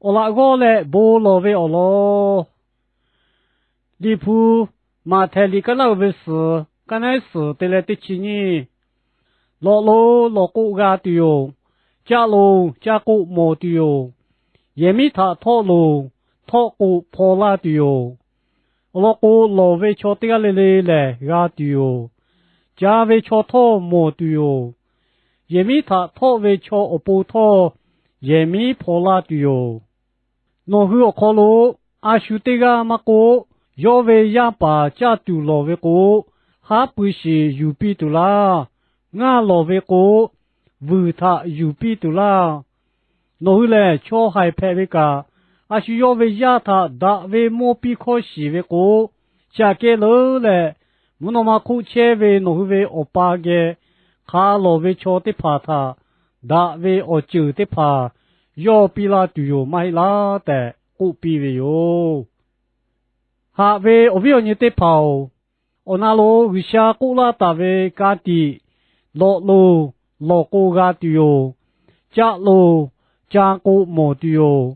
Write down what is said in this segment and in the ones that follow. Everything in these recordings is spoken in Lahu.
Awˬ laꞈ g'awˇ leh bon lawˬ ve awˬ lawn. Liꞈ hpu Maꞈhtehˍ liꞈ kaˉ naˉ uiˍ ve suhˍ, kaˉ naˉ suhˍ te leh teˇ chi nyiˇ. Lawꞈ loˬ, lawˬ k'o g'a tuˬ yoˬ. Caˆ loˬ, caˆ k'o mawˬ tuˬ yoˬ. Yehˬ miˉ htaꞈ htawˆ loˬ, htawˆ k'o hpaw laˇ tuˬ yoˬ. Awˬ lawn k'o, lawˬ ve chaw teˇ g'aˇ le le lehˬ g'a tuˬ yoˬ. Ca ve chaw htawˇ mawˬ tuˬ yoˬ. Yehˬ miˉ htaꞈ htawˆ ve chaw awˬ pon htawˇ yehˬ miˉ hpaw laˇ tuˬ yoˬ. Nawˬ hui awˬ hk'aw lo a shu teˇ g'aˇ maˇ k'oˆ, yawˇ ve yaˇ paˍ caˇ tuˬ lawˬ ve k'o, haˉ pui shiˍ yuˬ piˇ tuˬ laˇ. Ngaˇ lawˬ ve k'o, vuiˬ htaꞈ yuˬ piˇ tuˬ laˇ. Nawˬ hui lehˬ, chaw haiˬ hpehꞈ ve kaꞈ, a shu yawˇ ve yaˇ htaꞈ daꞈ ve mawˇ piˇ hkawˇ shiˍ ve k'o, chi aꞈ kehˉ leuˉ leh, mvuhˇ naw ma hk'oˆ chehˇ ve nawˬ hui ve Awˬ pa geh hk'a lawˬ ve chaw teˇ hpaˍ htaꞈ daꞈ ve awˬ ceuˬ teˇ hpaˍ yawˇ piˇ laˇ tuˬ yoˬ maˇ heˆ laˇ tehꞈ k'oˆ piˇ ve yoˬ. Haꞈ ve awˬ viˉ awˬ nyi teˇ hpaˍ-oˬ, awˬ na lo G'uiˬsha k'oˆ laˇ taˍ ve ka tiꞈ, lawꞈ loˬ, lawˬ k'o g'a tuˬ yoˬ. Caˆ loˬ, ca k'o mawˬ tuˬ yoˬ.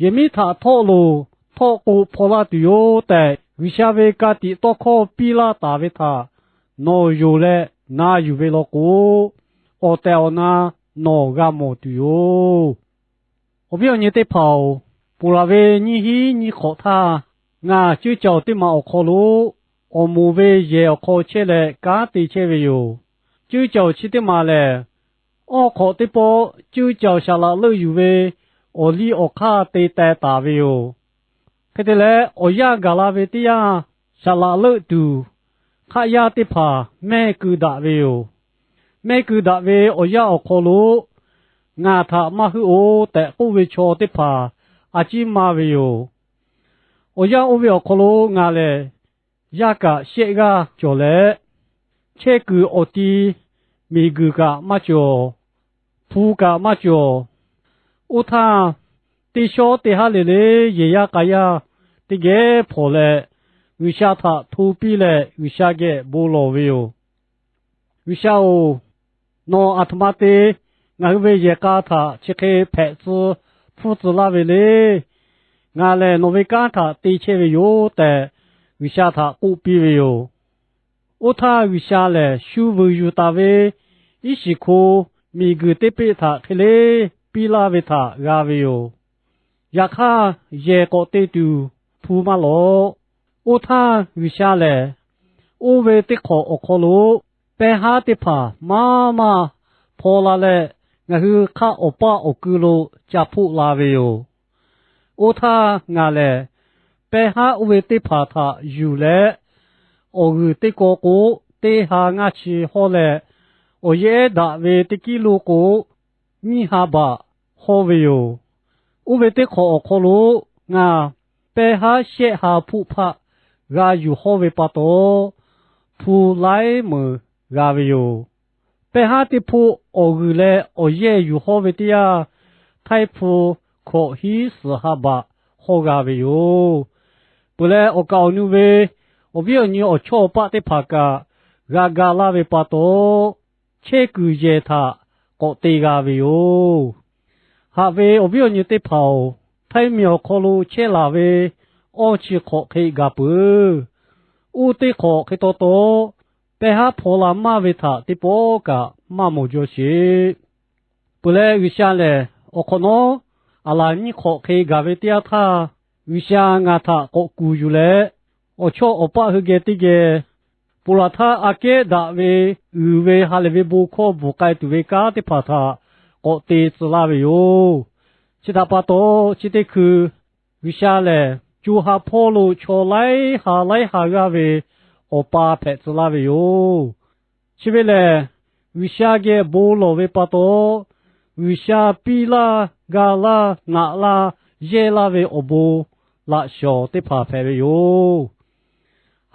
Yehˬ miˉ htaꞈ htawˆ loˬ, htawˆ k'o hpaw laˇ tuˬ yoˬ tehꞈ, G'uiˬsha ve ka tiꞈ tawˇ hkawˇ piˇ laˇ taˍ ve htaꞈ nawˬ yonˍ leh na yuˬ ve law k'o, awˬ tehˬ awˬ na nawˬ g'a mawˬ tuˬ yoˬ. Awˬ viˉ awˬ nyi teˇ hpaˍ-oˬ, ponˬ laˬ ve nyiˇ hinˉ nyiˇ hk'awꞈ htaˇ, ngaˬ ceuˇ caoˬ teˇ maˬ awˬ hk'aw lo awˬ moˍ ve yehˬ awˬ hk'aw chehˇ leh kanˉ te chehˇ ve yoˬ. Ceuˇ caoˬ chi teˇ maˬ lehˬ, awˇ hk'awꞈ teˇ pawˆ ceuˇ caoˬ saˍ laꞈ leuˆ yuˬ ve awˬ liˇ awˬ hk'aˇ te teh taˍ ve yoˬ. Hk'e te leh, awˬ yanˇ gaˬ la ve teˇ yanˇ, saˍ laꞈ leuˆ tuˬ hk'aˆ yaˇ teˇ hpaˍ mehˇ keu daꞈ ve yoˬ. Mehˇ keu daꞈ ve awˬ yanˇ awˬ hk'aw lo, ngaˬ htaꞈ maˇ heuˆ-oˬ tehꞈ k'oˆ ve chaw teˇ hpaˍ a ciˉ maˇ ve yoˬ. Awˬ yanˇ oˇ ve awˬ hk'aw lo ngaˬ lehˬ, yaˇ kaꞈ shehˆ g'aˇ cawˬ leh, chehˇ kuiˬ awˬ ti miˬguiˬ kaꞈ maˇ cawˬ, hpu kaꞈ maˇ cawˬ. Oˇ htaˇ, teˇ shawˉ teˇ haˉ le le yehˬ yaˇ k'a yaˇ teˇ geh hpawnˬ leh, G'uiˬsha htaꞈ hto piˇ leh G'uiˬsha geh bon lawˬ ve yoˬ. G'uiˬsha-oˬ, nawˬ aˬ htoꞈ ma te ngaˬ hui ve yehˬ k'a htaꞈ chi hk'e hpehꞈ tcuh hpfuhˇ tcuh laˇ ve le. Ngaˬ lehˬ nawˬ ve kanˉ htaꞈ te chehˇ ve yoˬ tehꞈ, G'uiˬsha htaꞈ k'oˆ piˇ ve yoˬ. Oˇ htaˇ G'uiˬsha lehˬ, shu vuiˬ yuˬ taˍ ve iˉ shiˍ hko miˬguiˬ teˇ peˆ htaꞈ hk'e le piˇ laˇ ve htaꞈ g'a ve yoˬ. Yaꞈ hk'aˇ, yehˬ k'awꞈ te tuˬ hpu maˇ lawꞈ. Oˇ htaˇ G'uiˬsha lehˬ, oˇ ve teˇ hk'awꞈ awˬ hk'aw lo pehˇ haˉ teˇ hpaˍ maˇ maˇ hpaw la leh, ngaˬ hui hk'aˆ awˬ paˆ awˬ ku lo ca hpoˆ la ve yoˬ. Oˇ htaˇ ngaˬ lehˬ, pehˇ haˉ oˇ ve teˇ hpaˍ htaꞈ yuˬ leh, awˬ g'uiˬ teˇ kaw k'o, teˇ ha ngaˇ chi hawˇ leh, awˬ yehˉ daꞈ ve teˇ kiˉ lo k'o, nyiˇ ha baꞈ hawˇ ve yoˬ. Oˇ ve teˇ hk'awꞈ awˬ hk'aw lo ngaˬ pehˇ haˉ shehˆ ha hpoˆ hpaˆ g'a yuˬ hawˇ ve pa taw, hpu laiˉ meunˍ g'a ve yoˬ. Pehˇ haˉ teˇ hpoˆ awˬ g'uiˬ leh awˬ yehˇ yuˬ hawˇ ve teˇ yanˇ, htaiˇ hpu hkawꞈ hiˉ suhˍ ha baꞈ hawˇ g'a ve yoˬ. Peuˬ leh, awˬ kaˍ awˬ nu ve awˬ viˉ awˬ nyi awˬ chawˇ awˬ paˆ teˇ hpaˍ kaꞈ g'a ga laˇ ve pa taw, chehˇ kuiˬ yehˬ htaꞈ k'awꞈ te g'a ve yoˬ. Haꞈ ve awˬ viˉ awˬ nyi teˇ hpaˍ-oˬ, htaiˇ miˬ awˬ hk'aw lo chehˇ laˬ ve awˇ chi hk'awꞈ hk'e gaˬ peuˬ. Oˇ teˇ hk'awꞈ hk'e taw taw, pehˇ haˉ hpaw la maˇ ve htaꞈ teˇ pawˆ kaꞈ maˇ mawˬ jaw sheˍ. Peuˬ leh, G'uiˬsha lehˬ awˬ hk'awꞈ nawˉ aˬ laˬ nyiˇ hk'awꞈ hk'e gaˬ ve teˇ yanˇ htaˇ, G'uiˬsha ngaˬ htaꞈ k'awꞈ kuˬ yuˬ leh, awˬ chawˇ awˬ paˆ hui geh teˇ geh ponˬ laˬ htaˇ aꞈ kehˉ daꞈ ve uiˍ ve ha lehˬ ve bon hkawˇ bvuhˬ k'ai tuˬ ve kanˉ teˇ hpaˍ htaꞈ k'awꞈ te tcuh laˇ ve yoˬ. Chi htaꞈ pa taw, chi teˇ hkui G'uiˬsha lehˬ, co ha hpawˇ lo chaw laiˉ ha laiˉ ha g'aˇ ve Awˬ pa hpehꞈ tcuh laˇ ve yoˬ. Chi ve lehˬ, G'uiˬsha geh bon lawˬ ve pa taw, G'uiˬsha piˇ laˇ, ga laˇ, naꞈ laˇ, yehˇ laˇ ve awˬ bon laꞈ shawˍ teˇ hpaˍ hpehꞈ ve yoˬ.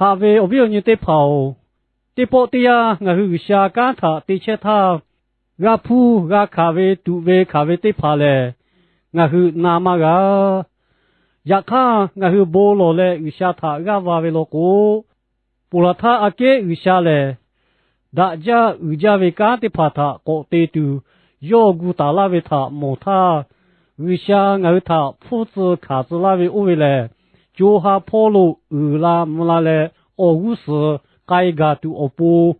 Haꞈ ve awˬ viˉ awˬ nyi teˇ hpaˍ-oˬ, teˇ pawˆ teˇ yanˇ ngaˬ hui G'uiˬsha kanˉ htaꞈ te chehˇ htaˇ, g'a hpuˇ g'a hkanˍ ve tuꞈ ve hkanˍ ve teˇ hpaˍ lehˬ, ngaˬ hui na maˇ g'a. Yaꞈ hk'aˇ, ngaˬ hui bon lawˬ leh G'uiˬsha htaꞈ g'aˇ va ve law k'o, ponˬ laˬ htaˇ aꞈ kehˉ G'uiˬsha lehˬ, daꞈ jaˇ uiˍ jaˇ ve kanˉ teˇ hpaˍ htaꞈ k'awꞈ te tuˬ yawˇ gu taˍ laˇ ve htaꞈ mawˬ htaˇ, G'uiˬsha ngaˬ hui htaꞈ hpfuhˇ tcuh hkanˍ tcuh laˇ ve oˇ ve lehˬ, co ha hpawˇ lo uiˍ la mvuh la leh awˬ g'uˇ suhˍ k'ai gaˬ tuˬ awˬ pon,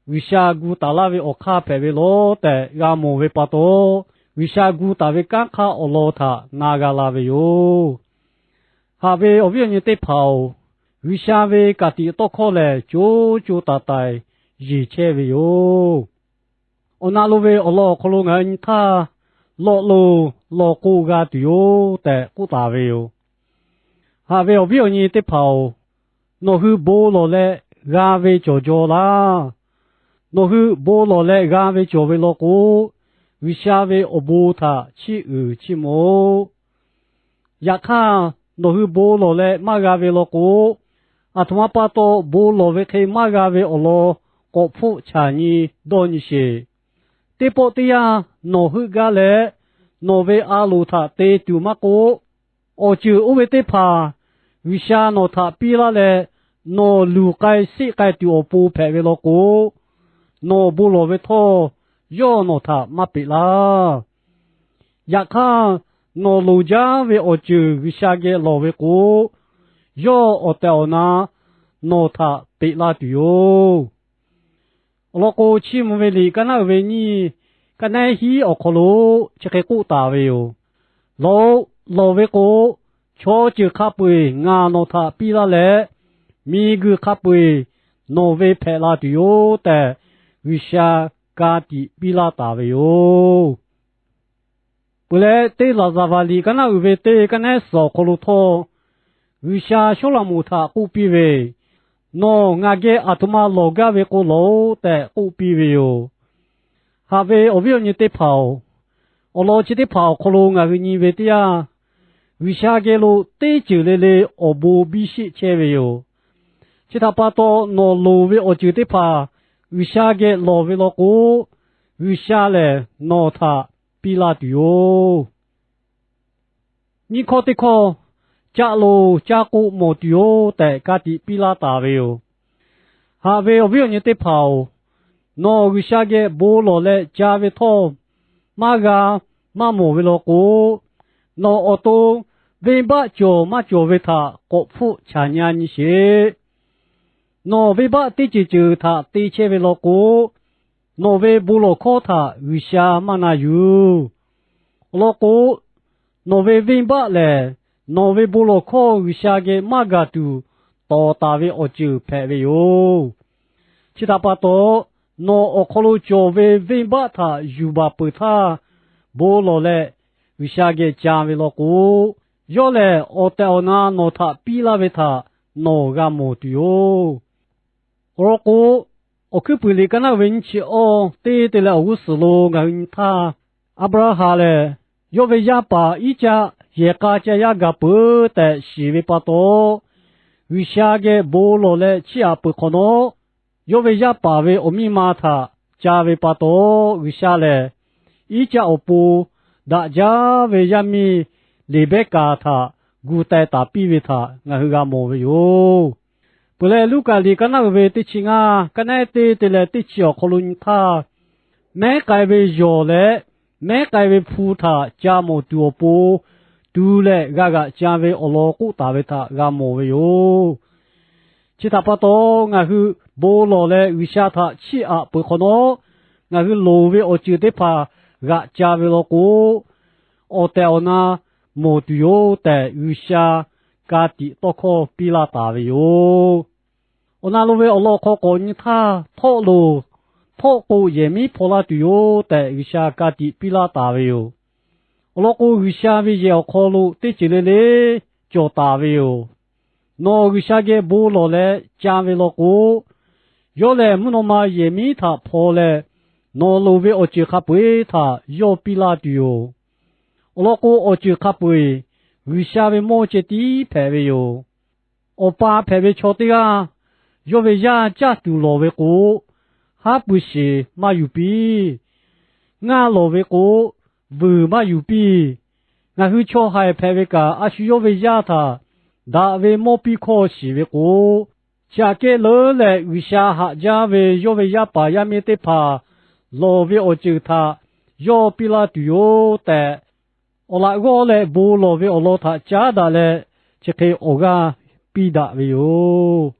G'uiˬsha gu taˍ laˇ ve awˬ hk'aˇ hpehꞈ ve lawˬ tehꞈ g'a mawˬ ve pa taw, G'uiˬsha gu taˍ ve kanˉ hk'aˇ awˬ lawn htaꞈ na g'a la ve yoˬ. Haꞈ ve awˬ viˉ awˬ nyi teˇ hpaˍ-oˬ, G'uiˬsha ve ka tiꞈ tawˇ hkawˇ lehˬ, co co taiˍ taiˍ yeˬ chehˇ ve yoˬ. Awˬ na lo ve awˬ lawn awˬ hk'aw lo ngaˬ hui nyi htaˇ, lawꞈ loˍ lawˬ k'o g'a tuˬ yoˬ tehꞈ k'oˆ taˍ ve yoˬ. Haꞈ ve awˬ viˉ awˬ nyi teˇ hpaˍ-oˬ, nawˬ hui bon lawˬ leh g'a ve cawˬ jaw laˇ. Nawˬ hui bon lawˬ leh g'a ve cawˬ ve law k'o, G'uiˬsha ve awˬ bon htaꞈ chiˇ uiˍ chiˇ mvuh-oˆ. Yaꞈ hk'aˇ, nawˬ hui bon lawˬ leh maˇ g'a ve law k'o, aˬ htoꞈ ma pa taw bon lawˬ ve hk'e maˇ g'a ve awˬ lawn k'awꞈ hpfuhˆ chaˬ nyi dawˇ nyi sheˍ. Teˇ pawˆ teˇ yanˇ nawˬ heuˆ gaˇ leh, nawˬ ve a loˍ htaꞈ te tuˬ maˇ k'oˆ, awˬ ceuˬ oˇ ve teˇ hpaˍ G'uiˬsha nawˬ htaꞈ piˇ laˇ leh, nawˬ luˬ k'ai seˆ k'ai tuˬ awˬ pon hpehꞈ ve law k'o, nawˬ bon lawˬ ve htawˇ yawˇ nawˬ htaꞈ maˇ peꞈ laˇ. Yaꞈ hk'aˇ, nawˬ loˍ jaˇ ve awˬ ceuˬ G'uiˬsha geh lawˬ ve k'o, yawˇ awˬ tehˬ awˬ na nawˬ htaꞈ peꞈ laˇ tuˬ yoˬ. Awˬ lawn k'o, Chiˇ mvuh ve liꞈ kaˉ naˉ uiˍ ve nyiˇ, kaˉ nehˉ hiˉ awˬ hk'aw lo chi hk'e k'oˆ taˍ ve yoˬ. Lawˬ-oꞈ, lawˬ ve k'o, chaw ceuˬ hk'a peu-eˬ ngaˬ nawˬ htaꞈ piˇ laˇ leh, miˬguiˬ hk'a peu-eˬ nawˬ ve hpehꞈ la tuˬ yoˬ tehꞈ, G'uiˬsha ka tiꞈ piˇ laˇ taˍ ve yoˬ. Peuˬ leh, teˇ Laˍzaˍvaˍ liꞈ kaˉ naˉ uiˍ ve teˇ kaˉ nehˉ suhˍ awˬ hk'aw lo htawˇ, G'uiˬsha Sawˉlaꞈmonˍ htaꞈ k'oˆ piˇ ve, Nawˬ ngaˬ geh aˬ htoꞈ ma lawˬ gaˇ ve k'o lawˬ-oꞈ tehꞈ k'oˆ piˇ ve yoˬ. Haꞈ ve awˬ viˉ awˬ nyi teˇ hpaˍ-oˬ, awˬ lawn chi teˇ hpaˍ awˬ hk'aw lo ngaˬ hui nyi ve teˇ yanˇ, G'uiˬsha geh lo teˇ ceuˬ le le awˬ bon biˇ sheˆ chehˇ ve yoˬ. Chi htaꞈ pa taw, nawˬ loˍ ve awˬ ceuˬ teˇ hpaˍ G'uiˬsha geh lawˬ ve law k'o, G'uiˬsha lehˬ nawˬ htaꞈ piˇ laˇ tuˬ yoˬ. Nyiˇ hkawˇ teˇ hkawˇ, Caˆ loˬ, caˇ k'o mawˬ tuˬ yoˬ tehꞈ, ka tiꞈ piˇ laˇ taˍ ve yoˬ. Haꞈ ve awˬ viˉ awˬ nyi teˇ hpaˍ-oˬ, nawˬ G'uiˬsha geh bon lawˬ leh ca ve htawˇ, maˇ g'a maˇ mawˬ ve law k'o, nawˬ awˬ to venˇbaˆ cawˬ maˇ cawˬ ve htaꞈ k'awꞈ hpfuhˆ chaˬ nyi-a nyi sheˍ. Nawˬ venˇbaˆ teˇ ceuˬ ceuˬ htaꞈ te chehˇ ve law k'o, nawˬ ve bon lawˬ hkawˇ htaꞈ G'uiˬsha maˇ na yuˬ. Awˬ lawn k'o, nawˬ ve venˇbaˆ lehˬ, nawˬ ve bon lawˬ hkawˇ G'uiˬsha geh maˇ gaˬ tuˬ tawˍ taˍ ve awˬ ceuˬ hpehꞈ ve yoˬ. Chi htaꞈ pa taw, nawˬ awˬ hk'aw lo cawˬ ve venˇbaˆ htaꞈ yuˬ baˬ peuˬ htaˇ, bon lawˬ leh G'uiˬsha geh ca ve law k'o, yawˇ lehˬ awˬ tehˬ awˬ na nawˬ htaꞈ piˇ laˇ ve htaꞈ nawˬ g'a mawˬ tuˬ yoˬ. Awˬ lawn k'o, Awˬ hkuiˉ puiˍ liꞈ kaˉ naˉ uiˍ ve nyiˇ chi awˇ teˇ te leh awˬ g'uˇ suhˍ lo ngaˬ hui nyi htaˇ, Aˍbraˍhanˍ lehˬ yawˇ ve yaˇ paˍ Iˉcaˆ yehˬ k'a ca yaˇ gaˬ peuˬ tehꞈ shiˍ ve pa taw, G'uiˬsha geh bon lawˬ leh chiˇ aꞈ peuˬ hk'awꞈ nawˉ, yawˇ ve yaˇ paˍ ve awˬ miˇ ma htaꞈ ca ve pa taw, G'uiˬsha lehˬ Iˉcaˆ awˬ pon daꞈ jaˇ ve yaˇ miˇ Leˍbehˇkaˍ htaꞈ gu teh taˍ piˇ ve htaꞈ ngaˬ hui g'a mawˬ ve yoˬ. Peuˬ leh, Luˉkaꞈ liꞈ kaˉ naˉ uiˍ ve teˇ chi ngaˇ, kaˉ nehˉ teˇ te leh teˇ chi awˬ hk'aw lo nyi htaˇ, mehˉ k'ai ve yawˬ leh mehˉ k'ai ve hpu htaꞈ ca mawˬ tuˬ awˬ pon, tu leh g'a g'aꞈ ca ve awˬ lawn k'oˆ taˍ ve htaꞈ g'a mawˬ ve yoˬ. Chi htaꞈ pa taw, ngaˬ hui bon lawˬ leh G'uiˬsha htaꞈ chiˇ aꞈ peuˬ hk'awꞈ nawˉ, ngaˬ hui loˍ ve awˬ ceuˬ teˇ hpaˍ g'aꞈ ca ve law k'o, awˬ tehˬ awˬ na mawˬ tuˬ yoˬ tehꞈ, G'uiˬsha ka tiꞈ tawˇ hkawˇ piˇ laˇ taˍ ve yoˬ. Awˬ na lo ve awˬ lawn hk'aw k'awꞈ nyi htaˇ, htawˆ loˬ, htawˆ k'o yehˬ miˉ hpaw laˇ tuˬ yoˬ tehꞈ, G'uiˬsha ka tiꞈ piˇ laˇ taˍ ve yoˬ. Awˬ lawn k'o, G'uiˬsha ve yehˬ awˬ hk'aw lo teˇ ceuˬ le le cawˬ taˍ ve yoˬ. Nawˬ G'uiˬsha geh bon lawˬ leh ca ve law k'o, yawˇ lehˬ mvuhˇ naw ma yehˬ miˉ htaꞈ hpaw leh, nawˬ loˍ ve awˬ ceuˬ hk'a peu-eˬ htaꞈ yawˇ piˇ laˇ tuˬ yoˬ. Awˬ lawn k'o, awˬ ceuˬ hk'a peu-eˬ G'uiˬsha ve mawˇ ceh tiˉ hpehꞈ ve yoˬ. Awˬ pa hpehꞈ ve chaw teˇ g'aˇ yawˇ ve yaˇ caˇ tuˬ lawˬ ve k'o, haˉ pui sheˍ maˇ yuˬ piˇ. Ngaˇ lawˬ ve k'o, vuiˬ maˇ yuˬ piˇ. Ngaˬ hui chaw haiˬ hpehꞈ ve kaꞈ, a shu yawˇ ve yaˇ htaꞈ daꞈ ve mawˇ piˇ hkawˇ shiˍ ve k'o, chi aꞈ kehˉ leuˉ leh G'uiˬsha haꞈ jaˇ ve yawˇ ve yaˇ paˍ yaˇ miˇ teˇ hpaˍ lawˬ ve awˬ ceuˬ htaꞈ yawˇ piˇ laˇ tuˬ yoˬ tehꞈ, awˬ laꞈ g'awˇ leh bon lawˬ ve awˬ lawn htaꞈ caˉ daꞈ leh, chi hk'e awˬ g'aˇ piˇ daꞈ ve yoˬ.